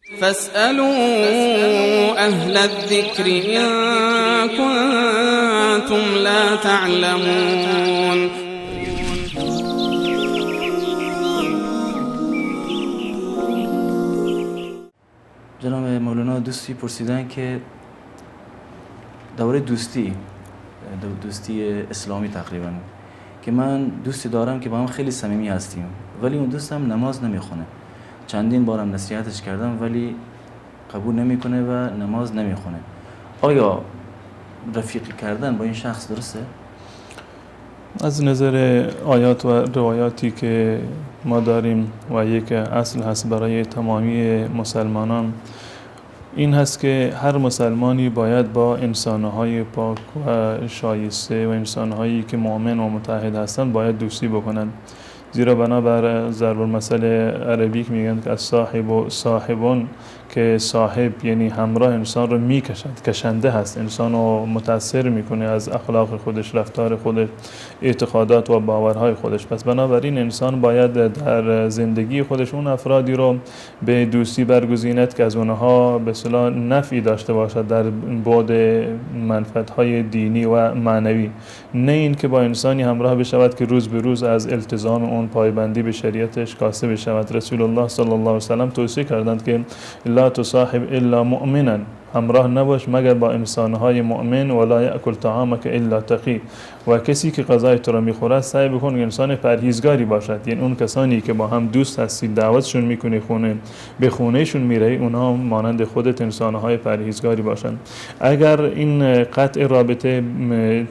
فاسألوا أهل الذكر إن كنتم لا تعلمون. جناب مولانا دوستی پرسیدن که دوره دوستی اسلامی تقریبا، که من دوستی دارم که با هم خیلی صمیمی هستیم، ولی اون دوستم نماز نمیخونه. چندین بارم نصیحتش کردم ولی قبول نمیکنه و نماز نمیخونه. آیا رفیقی کردن با این شخص درسته؟ از نظر آیات و روایاتی که ما داریم و یک اصل هست برای تمامی مسلمانان، این هست که هر مسلمانی باید با انسانهای پاک و شایسته و انسانهایی که مؤمن و متعهد هستند باید دوستی بکنند. زیرا بنابر ضرب المثل عربی که میگن که الصاحب و صاحبون، که صاحب یعنی همراه انسان رو میکشد، کشنده هست، انسان رو متاثر میکنه از اخلاق خودش، رفتار خودش، اعتقادات و باورهای خودش. پس بنابراین انسان باید در زندگی خودش اون افرادی رو به دوستی برگزیند که از اونها به اصطلاح نفعی داشته باشد در بعد منفعت‌های دینی و معنوی، نه این که با انسانی همراه بشود که روز به روز از التزام اون پایبندی به شریعتش کاسته بشود. رسول الله صلی الله علیه و سلم توصیه کردند که لا تصاحب الا مؤمنا، همراه نباش مگر با انسانهای مؤمن، ولا یأکل طعامک الا تقی، و کسی که غذای تو را میخورد سعی بکن انسان پرهیزگاری باشد. یعنی اون کسانی که با هم دوست هستید، دعوتشون میکنی خونه، به خونهشون میری، اونها مانند خودت انسانهای پرهیزگاری باشند. اگر این قطع رابطه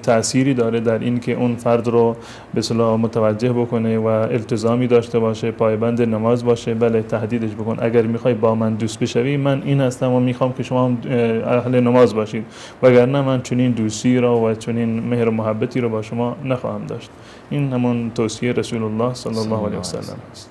تأثیری داره در این که اون فرد رو به اصطلاح متوجه بکنه و التزامی داشته باشه، پایبند نماز باشه، بله تهدیدش بکن، اگر میخوای با من دوست بشوی من این هستم و میخوام که شما هم اهل نماز باشید، وگرنه من چنین دوستی را و چنین مهر و محبتی را با شما نخواهم داشت. این همون توصیه رسول الله صلی الله علیه و سلم است.